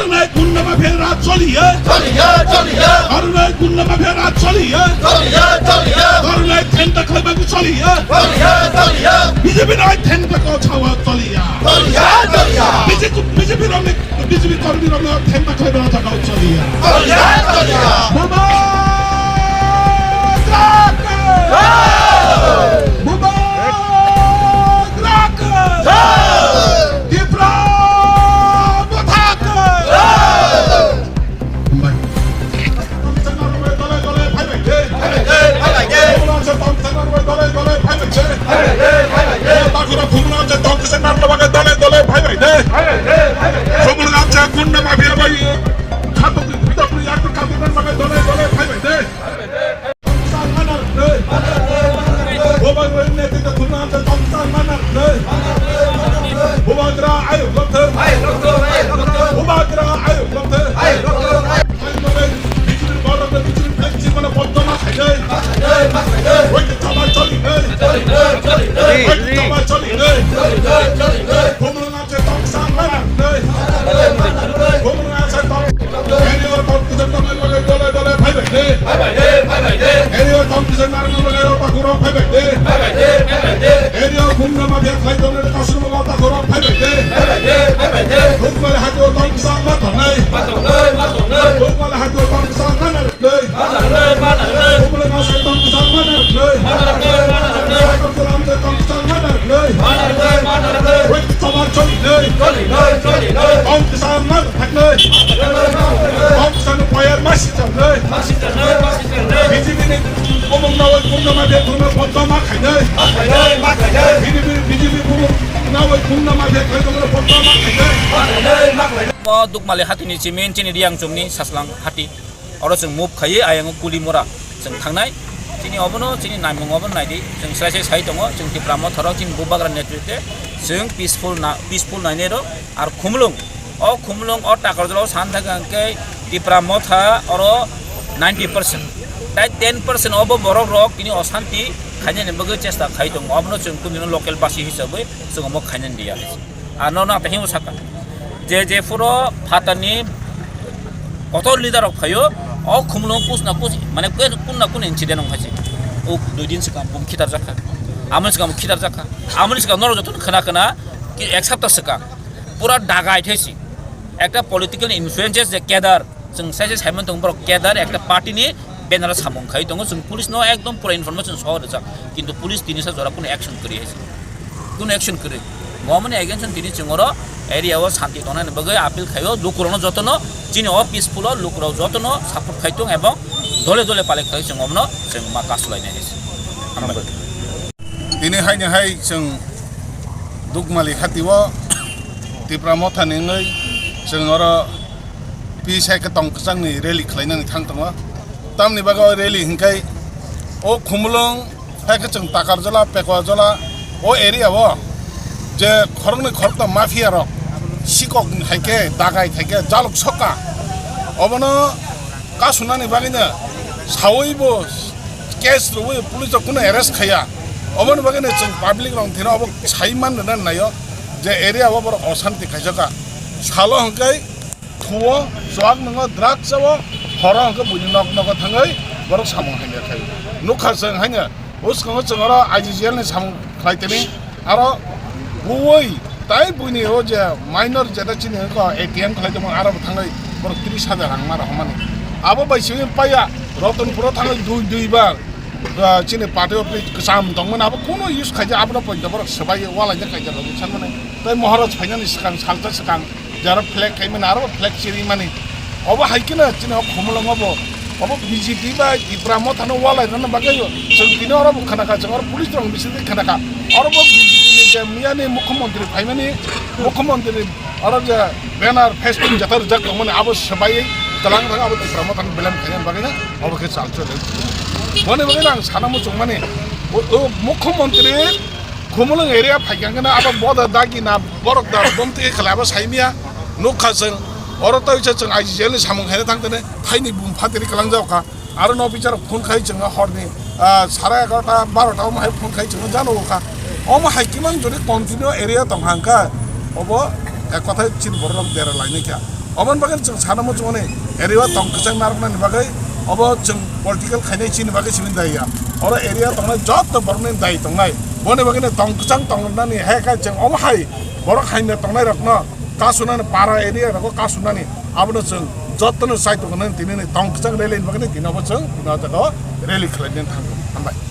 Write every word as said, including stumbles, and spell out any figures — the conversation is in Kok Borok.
Arunai gunda mafia raj choliye. Choliye, choliye. Arunai gunda mafia raj choliye. Choliye, choliye. Arunai thenta khlaiba choliye. Choliye, choliye. B J P nai thenta ko chawa choliya. Choliye, choliye. B J P, B J P rokni, B J P kormi rokno thenta khlaiba jaga choliya. Choliye, choliye. Baba Drak! Baba Drak! Tipra Mothak! Bubagra ayuk lokthung. Bubagra ayuk lokthung. B J P borok B J P flag chimano boddo ma khaidai. Wait the chama choli dai. Wait the chama choli dai. Bumrung ase tong sang mana dai. Bumrung ase tong. Eri or tong kujan tong lai dole dole phai bai dai. Eri o tong kisa narwkna bagwi o takhurok phaibai de. Eri o khumna mafia khlai tongnai takhurok o takhurok phaibai de. Khumbai hati o tong kisa ma tongnai. Khumbai hati o tong kisa ma narwknai. Khumbai ma sai tong kisa ma narwknai. Tong kisa ma narwknai. Wait, sama choli nai. Tong kisa ma narwknai. Tong kisa no boyar ma si tongnai. B J P ni bumung nawi bumung ma bek bumung botto ma khainai. B J P, B J P bumung nawi bumung ma bek bumung botto ma khainai. Bo Dukmali hati ni chimin chini Riang chumni saslang hati. Oro chwng move khaiwi ayang Kulimura chwng thangnai. Chini obono chini naimung obono naidi. Chwng sai sai sai tongo. Chwng Tipra Motha rok chini Bubagra netritwe chwng peaceful na, peaceful nainai rok. Ar Khumulwng, o Khumulwng o Takarjala o san thangkha hwnkhe Tipra Motha oro ninety percent. Tai ten percent obo borok rok tini osanti khainani bagwi chesta khai tongo. Obono chwng kunino local basi hisabwi chwng omo khainani diya. Ano na tahino saka. Je je phuro phatani kotor leader rok phaio, o Khumulwng kus na kus, mane kun na kun incident wngkha se. O dui din swkang bum khitar jakha. Amoni swkang khitar jakha. Amoni swkang norok jotono khna khna ki ek sapta swkang. Pura dagai thaisi. Ekta political influences je cadre, chwng sai sai saimon tong borok cadre ekta party ni banner o samung khai tongo, chwng police no ekdom pura information soho rwjak, kintu police tini sa jora kuno action kwrwi hai se. Kuno action kwrwi. Gomani against tini chwng oro area o santi tongnani bagwi appeal khaio, lukurokno jotono chini o peaceful o lukurok jotono support khai tong ebong dole dole palai khai chwng omno chwng ma kasulai nai hai se. Hambai. Tini haini hai chwng Dukmali hati o Tipra Motha ni wngwi chwng oro peace hai khe tong kwchangni rally khlainani thang tongo. Tamni bagwi o rally hwnkhe o Khumulwng hai khe chwng Takarjala, Pekuajola o area o je khoroknwi khoroktham mafia rok sikok hai khe dagai khai khe jaluk sokha. Obono kasunani bagwino sawi bo case rwwi police rok kuno arrest khaiya. Oboni bagwino chwng public rok thwino obo sai man rwna naio je area o borok osanti khaijaka. Salo hwnkhe thuo, chuak nwngo, drugs o, horo hwnkhe buini nok nogo thangwi borok samung hamya khai. Nukha chwng haino bwskango chwng oro I G G L ni samung khlai tini. Aro buwi tai buini o je minor jeta chini ko A T M khlai tongmo aro bo thangwi borok tris hajar rang ma rohormani. Abo bai simi paya Ratanpuro thangwi dui dui bar, ah, chini party office kwcham tongmani abo kuno use khaijak abono poito borok swbai walaijak khaijak rok sanmani. Tai Maharaj phainani swkang salsa swkang jara flag khaimani aro flag chirimani. Obo hai kheno chini o Khumulwngo bo obo B J P bai Tipra Motha no walai rwna bagwi chwng tini oro bo khna kha, chwng oro police rok bisingtwi khna kha. Oro bo B J P ni je miyani mukhyamantri phaimani, mukhyamantri oro je banner, Facebook jeta rijak tongmani abo swbaiwi twlang thang abo Tipra Motha no belem khainani bagwi no obo khe chal choli. Boni bagwi no ang sana muchungmani o, o mukhyamantri Khumulwng area phaikha hwnkhe abo boda dagi na borok da bomtwi khlai abo saimya nukha chwng. Oro tei se chwng I G G L ni samung khaina thang tene thaini bum phatiri kwlangjak kha. Aro no bichar phone khai chwng horni, ah, sare egarota barota omo hai phone khai chwng jano kha. Omo hai kimang jodi continue area tong hangkha obo ek kothai chini borok dera lainai kha. Oboni bagwi chwng sana muchungmani area o tong kwchang narwknani bagwi obo chwng political khainai chini bagwi simi dai ya. Oro area tongnai joto borokni dai tongnai. Boni bagwino tong kwchang tongnani hai khe chwng omo hai borok haino tongnairokno kasunani para area rogo kasunani abono chwng jotono chai tongnani tinini tong kwchang rally ni bagwino tini obo chwng tini o jaga o rally khlainani thangkha. Hambai.